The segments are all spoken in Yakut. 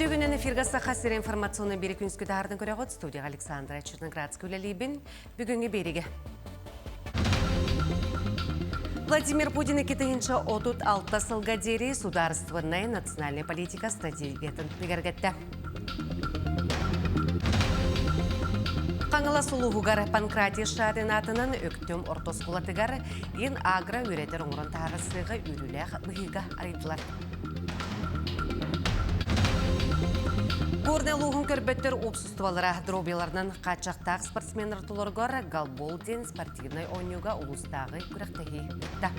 Үтүгүнэн эфиргэ Саха сирэ информационный биэри күнүскү таһаардын көрөҕүт. Студияға Александра Черноградская үлэлиибин. Бүгүҥҥү биэригэ. Владимир Путин 2036 сылга диэри судаарыстыбаннай национальная политика стратегиятын бигэргэттэ. Хаҥалас улууһугар Панкратий Шадин аатынан Өктөм орто оскуолатыгар Ин Агро үөрэтэр оҥорон таһаарар сыаҕа үөрүүлээх быһыыга арыйдылар. Горнай улууһун көрбөттөр уопсустубалара дробияларынан хааччахтаах спортсменнар толоргор Галбол диэн спортивнай оонньууга улуустааҕы күрэхтэһии ыытта.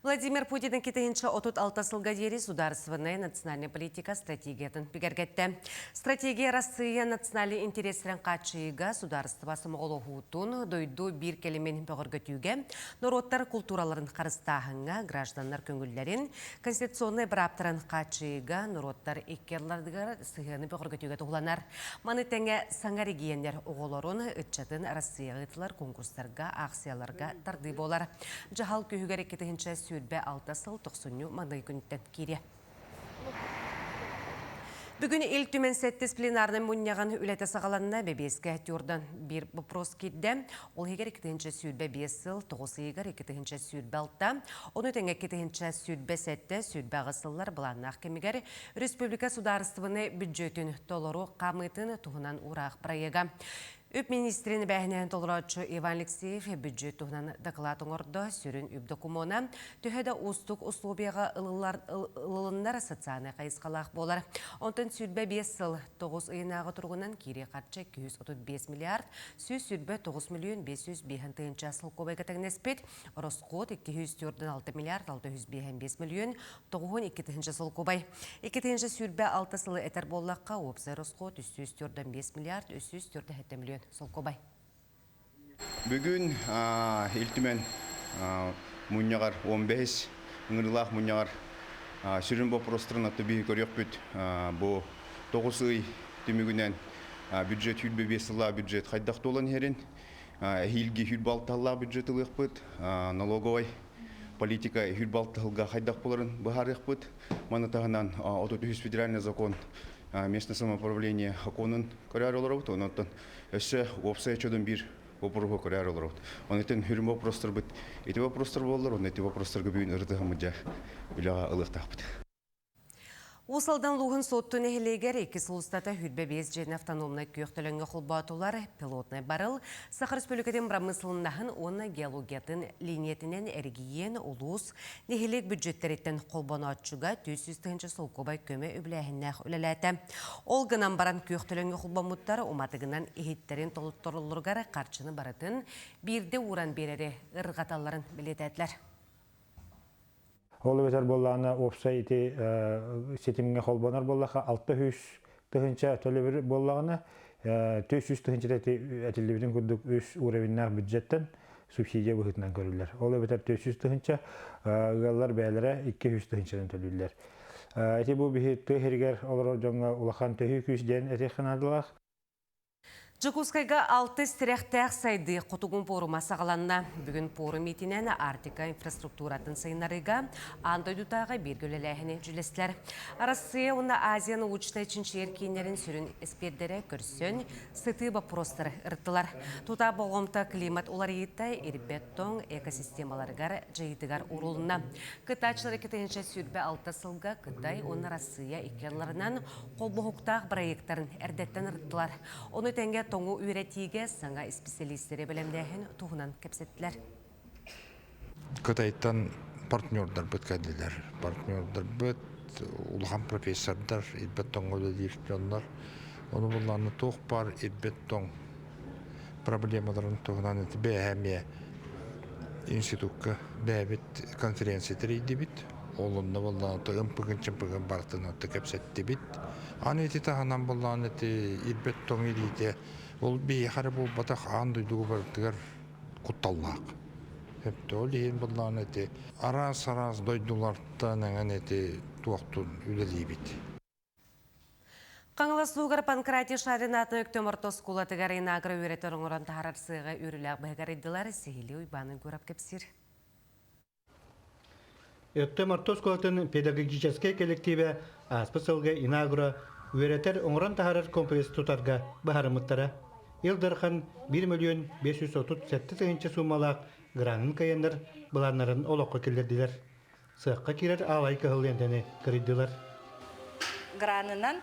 Владимир Путин 2036 сылга диэри судаарыстыбаннай национальная политика стратегиятын бигэргэттэ. Стратегия Россия национальнай интерестерин хааччыйыыга судаарыстыба сомоҕолоһуутун, дойду биир кэлимин бөҕөргөтүүгэ, норуоттар култуураларын харыстааһыҥҥа, гражданнар көҥүллэрин, конституционнай бырааптарын хааччыйыыга, норуоттар икки ардыларыгар сыһыаны бөҕөргөтүүгэ туһуланар. Маны тэҥэ саҥа регионнар оҕолорун, ыччатын Россияҕа ыытылар конкурстарга, аахсыйаларга тардыы буолар. Дьаһал күһүгэр 2026 сыл тохсунньу маҥнай күнүттэн киириэ. Бүгүн Ил Түмэн сэттис пленарнай мунньаҕын үлэтэ саҕаланна. Бэбиэскэ тюрдан биир вопрос киирдэ. Ол иһигэр 2025 сыл 9 ыйыгар 2026, ону тэҥэ 2027 28 сыллар былааннаах кэмигэр республика судаарыстыбаннай бүддьүөтүн толору хаамыытын туһунан уураах проега. Үп министрин эбээһинэһин толорооччу Иван Алексеев бүддьүөт туһунан дакылаат оҥордо. Сүрүн үп докумуона төһө да уустук условияҕа ылылыннар социальнай хайысхалаах буолар. Онтон 25 сыл 9 ыйынааҕы туругунан киирии харчы 235 миллиард 129 миллион 505 тыһыынча солкуобайга тэҥнэспит, ороскуот 246 миллиард 655 миллион 92 тыһыынча солкуобай. 2 тыһыынча 26 сылы этэр буоллахха, уопсай ороскуот 345 миллиард 347 миллион солкуобай. Бүгүн Ил Түмэн мунньаҕар 15 ыҥырыылаах мунньаҕар сүрүн боппуруостарын аты биһи көрүөхпүт. Бу 9 ый түмүгүнэн бюджет 25 сыллаах бюджет хайдах туолан иһэрин, эһиилги 26 сыллаах бюджет ылыахпыт, налоговай политика 26 сылга хайдах буоларын быһаарыахпыт. Маны таһынан 33 федеральный закон местное самоуправление сокуонун көрөөр олоробут. Онон өссө уопсай чодун биир вопроһу көрөөр олоробут. Онон хүрүм вопростарбыт ити вопростар буоллар, онно ити вопростарга бүгүн ырытыһаммыт дьэ үлэҕэ ылыахтаахпыт. Уус Алдан улууһун Суотту нэһилиэгэр икки сыл устата 25 дьиэни автономнай күөх төлөҥҥө холбоотулар. Пилотнай барыл Саха Республикатын бырамыысылыннаһын уонна геологиятын линиятинэн эрэгийиэн, улуус, нэһилиэк бүддьүөттэриттэн холбонооччуга 400 тыһыынча солкуобай көмө үбүлээһиннээх үлэлээтэ. Ол гынан баран күөх төлөҥҥө холбоммуттар уматыгынан иһиттэрин толоттороллоругар харчыны барытын биирдэ ууран биэрэри ырҕаталларын бэлиэтээтилэр. Ол эбэтэр буоллаҕына уопсай ити ситимҥэ холбонор буоллахха 600 тыһыынча төлөбүр буоллаҕына 400 тыһыынчата этиллибитин курдук үс уровеннаах бюджеттэн субсидия быһыытынан көрүллэр. Ол эбэтэр 400 тыһыынча ыаллар бэйэлэрэ 200 тыһыынчанан төлүүллэр. Ити бу биһи тыа сиригэр олорор дьоҥҥо улахан төһүү күүс диэн этиэххэ наадалаах. Дьокуускайга алтыс тирэхтээх сайдыы Хотугу пуорума саҕаланна. Бүгүн пуорум иитинэн Арктика инфраструктуратын сайыннарыыга аан дойдутааҕы бииргэ үлэлээһини дьүүллэстилэр. Арассыыйа уонна Азия научнай чинчийэр кииннэрин сүрүн эспиэрдэрэ көрсөн, сытыы боппуруостары ырыттылар. Тута болҕомто климат уларыйыыта ирбэт тоҥ экосистемаларыгар дьайыытыгар уурулунна. Кыттааччылар 2026 сылга Кытай уонна Арассыыйа икки ардыларынан холбоһуктаах бырайыактарын эрдэттэн ырыттылар. Ону тэҥэ тоҥу үөрэтиигэ саҥа исписэлиистэри бэлэмнээһин туһунан кэпсэттилэр. Кытайтан партнердарбыт кэллилэр. Партнердарбыт улахан профессордар, ирбэт тоҥҥо үлэлиир дьоннор. Ону буллаҕына туох баар ирбэт тоҥ проблемаларын туһунан бэйэ эмиэ институкка бэйэбит конференция тэрийдибит. Ол онно буоллаҕына ымпыгын-чымпыгын барытын отто кэпсэттибит. Аны ити таһынан буоллаҕына ити ирбэт тоҥ илиитэ ол биһиэхэ эрэ буолбатах аан дойдуга барытыгар кутталлаах. Өптө ол иһин буоллаҕына ити араас-араас дойдулартан эҥин ити туохтун үлэлиибит. Хаҥалас суугар Панкратий Шарин аатын Өктөм орто оскуолатыгар Инагра үөрэтэр оҥорон таһаарар сыаҕа үөрүүлээх быһыгар ыйдылар. Сиһилии Уйбаан Уйгурап кэпсиир. Өктөм орто оскуолатын педагогическай кэлэктиибэ ааспыт сылга Инагро үөрэтэр, оҥорон таһаарар комплекс тутарга быһаарыммыттара. Ил Дархан 1 мөлүйүөн 537 тыһыынча суумалаах гранын кыайаннар былааннарын олоххо киллэрдилэр. Сыахха киирэр аалай кыһыл лиэнтэни кырыйдылар. Гранынан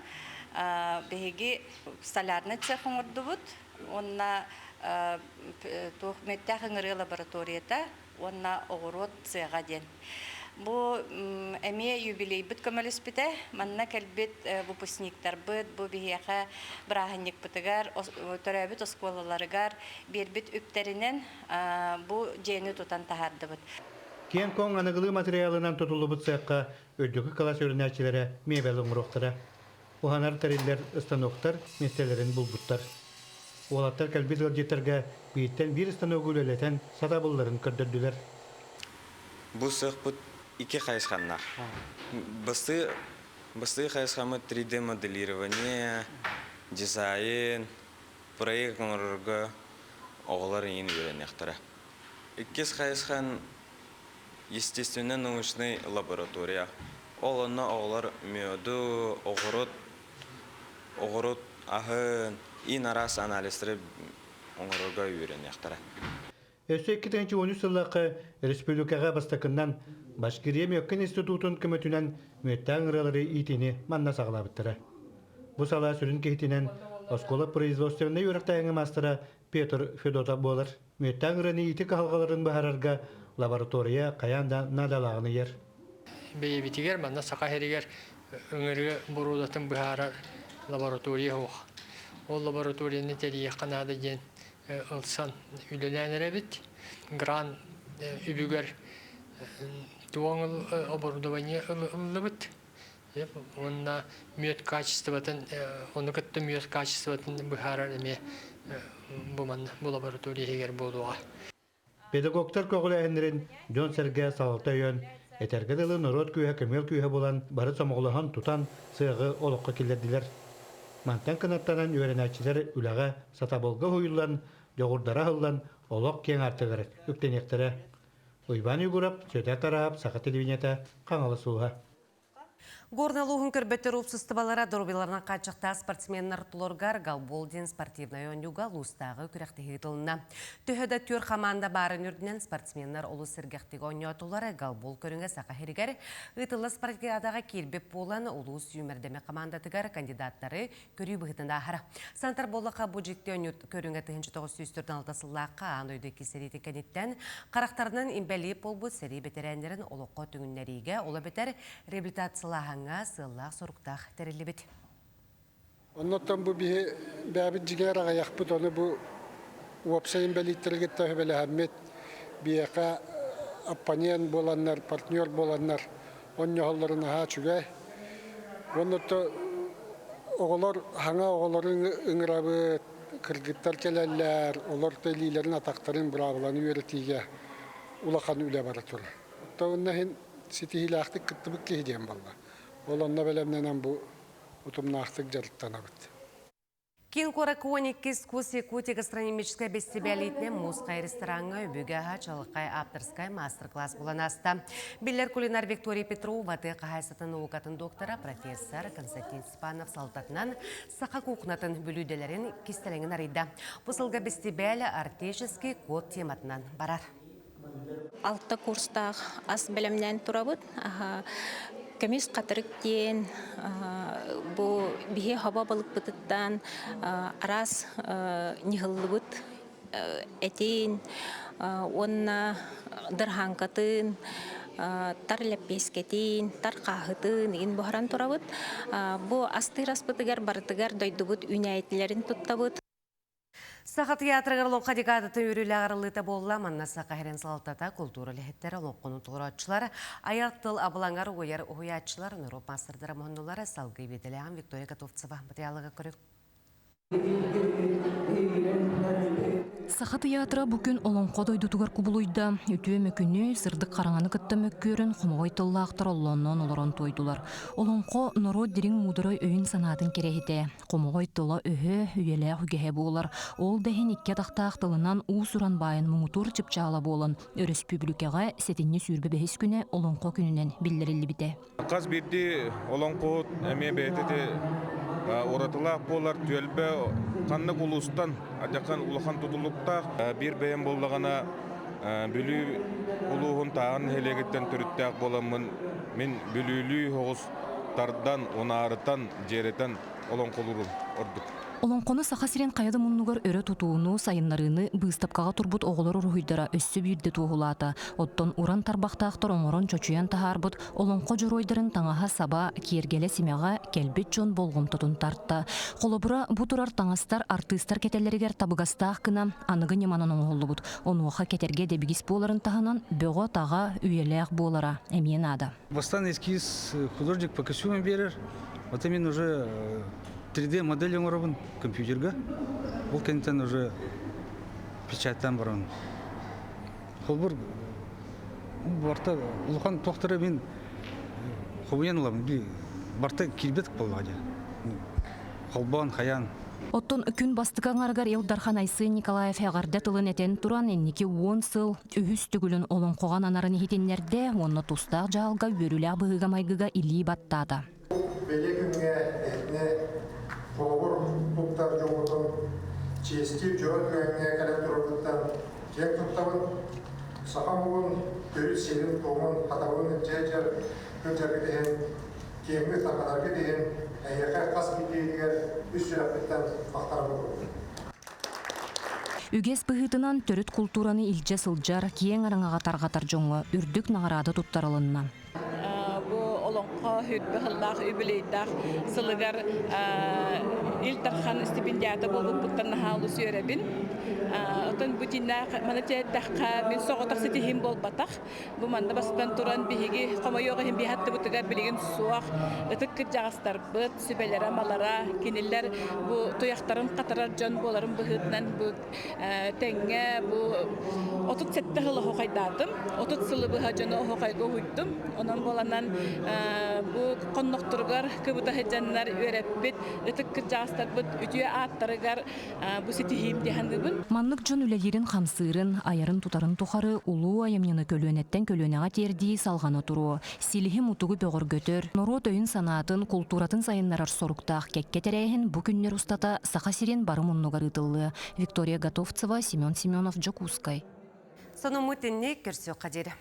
биһиги столярный цех оҥордубут уонна туох мүөттээх ыҥырыа лабораторията уонна оҕуруот сыаҕа диэн. Бу эмиэ юбилейбыт көмөлөспүтэ. Манна кэлбит выпускниктарбыт бу биһиэхэ бырааһынньыкпытыгар, төрөөбүт оскуолаларыгар биэрбит үптэринэн бу дьиэни тутан таһаардыбыт. Киэҥ-куоҥ аныгылыы материалынан тутуллубут сыахха үрдүкү кылаас үөрэнээччилэрэ миэбэл оҥоруохтара. Уһанар тэриллэр станоктар миэстэлэрин булбуттар. Уолаттар кэлбит ыалдьыттарга бииртэн биир станогу үлэлэтэн сатабылларын көрдөрдүлэр. Бу сыахпыт икки хайысханнаах. Бастыы, бастыы хайысхаммыт 3D моделирование, дизайн, проект оҥорорго оҕолор иҥин үөрэниэхтэрэ. Иккис хайысхан естественно-научный лаборатория. Ол онно оҕолор меду, оҕуруот, оҕуруот аһын, ин араас анализтары оҥорорго үөрэниэхтэрэ. Өссө 2013 сыллаахха республикаҕа бастакынан Башкирия Мөккүн институтун көмөтүнэн мүөттээх ыҥырыалары иитиини манна саҕалаабыттара. Бу салаа сүрүн киһитинэн оскуола производственнай үөрэхтээһиҥҥэ маастара Петр Федотов буолар. Мүөттээх ыҥырыаны иити кыһалҕаларын быһаарарга лаборатория хайаан да наадалааҕын ыйар. Бэйэбитигэр манна Саха сиригэр ыҥырыа боруодатын быһаарар лаборатория суох. Ол лабораторияны тэрийиэххэ наада диэн ылсан үлэлээн эрэбит. Грант үбүгэр туоҥ оборудование ыллыбыт. Уонна мүөт качествотын, ону кытта мүөт качествотын быһаарар эмиэ бу манна бу лаборатория иһигэр буолуоҕа. Педагогтар көҕүлээһиннэрин дьон-сэргэ салалта өйөөн, этэргэ дылы норуот күүһэ көмүөл күүһэ буолан бары сомоҕолоһон тутан сыаҕы олоххо киллэрдилэр. Мантан кынаттанан үөрэнээччилэр үлэҕэ сатабылга уһуйуллан, дьоҕурдара аһыллан олох киэҥ аартыгар үктэниэхтэрэ. Уйбаан Уйгурап, Сүөдэр Тараһап, Саха телевидениета, Хаҥалас улууһа. Горнай улууһун көрбөттөр уопсастыбалара доруобуйаларынан хааччахтаах спортсменнар туларгар Галбол диэн спортивнай оонньууга улуустааҕы күрэхтэһии ыытылынна. Төһө да түөр хамаанда баарын үрдүнэн спортсменнар олус сэргэхтик оонньоотулар. Галбол көрүҥэ Саха сиригэр ыытылла спартакиадаҕа киирбит буолан, улуус сүүмэрдэмэ хамаандатыгар кандидаттары көрүү быһыытынан ааһара. Сантар буоллахха бу дьикти оонньуу көрүҥэ 1946 сыллаахха аан дойду иккис сэриитин кэнниттэн харахтарынан имбэлиит буолбут сэрии бэтэрээннэрин олоххо түҥүннэриигэ, ол эбэтэр реабилитациялааһыҥҥа сыаллаах-соруктаах тэриллибит. Оннуттан бу биһи бэйэбит дьиҥэр аҕыйахпыт, ону бу уопсай инбэлииттэри кытта сүбэлэһэммит, биһиэхэ оппонент буоланнар, партнер буоланнар онньоһоллоро наһаа үчүгэй. Уонна оҕолор хаҥа оҕолору ыҥырабыт, кыргыттар кэлэллэр, олор да илиилэрин атахтарын быраабыланы үөрэтиигэ улахан үлэ бара турар. Оттон иһин ситиһиилээхтик кыттыбыт киһи диэн буолла. Ол онно бэлэмнэнэн бу утумнаахтык дьарыктанабыт. Киин куоракка 12 Вкус Якутии гастрономическай бэстибээлитинэн Муус-Хай рестораҥҥа өбүгэ аһа чалыкай авторскай мастер-класс булан ааста. Биллэр кулинар Виктория Петрова тыа хаһаайыстыбатын наукатын доктора, профессор Константин Степанов салтатынан саха кухнатын бүлүүдэлэрин кистэлэҥин арыйда. Бу сылга бэстибээл Артический код тематынан барар. Алта курстаах ас бэлэмнээн турабыт. Көмүс хатырык диэн бу биһи хоба балыкпытыттан араас ньыһыллыбыт этин уонна дырһааҥкатын, тар лэппиэскэтин, тар хааһытын игин буһаран турабыт. Бу астыыр аспытыгар барытыгар дойдубут үүнээйитилэрин туттабыт. Саха театрыгар Олоҥхо декадатын үөрүүлээх арыллыыта буолла. Манна Саха сирин салалтата, култуура үлэһиттэрэ, олоҥхону толорооччулар, айар тыл абылаҥар угуйар уһуйааччылар, норуот маастардара муһуннулар. Салгыы биэдэлээҕин Виктория Готовцева материалыга көрүҥ. Саха тыйаатыра бу күн Олоҥхо дойдутугар кубулуйда. Үтүө мөкүнү, сырдык хараҥаны кытта мөккүөрүн хомоҕой тыллаахтар оллоонноон олорон туойдулар. Олоҥхо норуот дириҥ муударай өйүн-санаатын кэрэһитэ, хомоҕой тыла-өһө, үйэлээх үгэһэ буолар. Ол да иһин икки атахтаах тылынан уус-уран баайын муҥутуур чыпчаала буолан, өрөспүүбүлүкэҕэ сэтинньи 25 күнэ Олоҥхо күнүнэн биллэриллибитэ. Хас биирдии олоҥхоһут эмиэ бэйэтэ ити уратылаах буолар түөлбэ ханнык улуустан адьахан улахан тутулуктаах. Биир бэйэм буоллаҕына Бүлүү улууһун Тааҕын нэһилиэгиттэн төрүттээх буоламмын мин Бүлүүлүү оҕус тардан, унаарытан, дьиэрэтэн олоҥхолуурум ордук. Олоҥхону Саха сирин хайа да муннугар өрө тутууну, сайыннарыыны быыстапкаҕа турбут оҕолор уруһуйдара өссө биирдэ туоһулаата. Оттон уран тарбахтаахтар оҥорон чочуйан таһаарбыт олоҥхо дьоруойдарын таҥаһа-саба, киэргэлэ-симэҕэ кэлбит дьон болҕомтотун тарта. Холобура, бу турар таҥастар артыыстар кэтэллэригэр табыгастаах гына аныгы ньыманан оҥоһуллубут. Онуоха кэтэргэ дэбигис буоларын таһынан бөҕө-таҕа, үйэлээх буолара эмиэ наада. Бастаан эскиз художник по костюмам биэрэр. Вот именно уже 3D модель оҥоробун компьютерга. Ол кэнниттэн уже печаттаан баран. Холбур барта улахан туохтара мин хомуйан ылабын. Барта киирбэт буоллаҕа дии. Холбоон, хайаан. Оттон күн бастакы аҥарыгар Ил Дархан Айсен Николаев эҕэрдэ тылын этэн туран, инники уон сыл үһүс төгүлүн олоҥхоҕо ананарын иһитиннэрдэ уонна тустаах дьаһалга үөрүүлээх быһыыга-майгыга илии баттаата. Бэлиэ күҥҥэ эһигини холобур туттар дьоммутун чиэстиир дьоро түгэҥҥэ кэлэн турарбыттан киэн туттабын. Саха омугун төрүт сиэрин-туомун, хатабылын илдьэ сылдьаргыт иһин, киэҥник тарҕатаргыт иһин эһиэхэ хас биирдиигитигэр үс сүрэхпиттэн махтанабын. Үгэс быһыытынан төрүт култуураны илдьэ сылдьар, киэҥ араҥаҕа тарҕатар дьоҥҥо үрдүк наҕараада туттарылынна. Бу олоҥхо үрбэ сыллаах үбүлүөйдээх сылыгар Ил Дархан стипендиата буолбуппуттан наһаа олус үөрэбин. Оттон бу дьиннээх маны тиэрдэххэ мин соҕотох ситиһиим буолбатах. Бу манна бастатан туран биһиги хомойуох иһин биһи аттыбытыгар билигин суох ытык кырдьаҕастарбыт сүбэлэрэ-амалара кинилэр бу туйахтарын хатарар дьон буоларын быһыытынан бу тэҥҥэ бу 37 сыл оһуохайдаатым. 30 сылы быһа дьону оһуохайга уһуйдум. Онон буоланан бу хоннохторугар кыбыта сылдьаннар үөрэппит ытык кырдьаҕастарбыт үтүө ааттарыгар бу ситиһиим дии саныыбын. Маннык дьон үлэлиирин-хамсыырын, айарын-тутарын тухары улуу айымньыны көлүөнэттэн көлүөнэҕэ тиэрдии салҕана туруо, силиһи-мутугу бөҕөргөтөр, норуот өйүн-санаатын, култууратын сайыннарар соруктаах кэккэ тэрээһин бу күннэр устата Саха сирин бары муннугар ыытыллыа. Виктория Готовцева, Семен Семенов, Дьокуускай. Сонуммут инник көрсүөххэ диэри.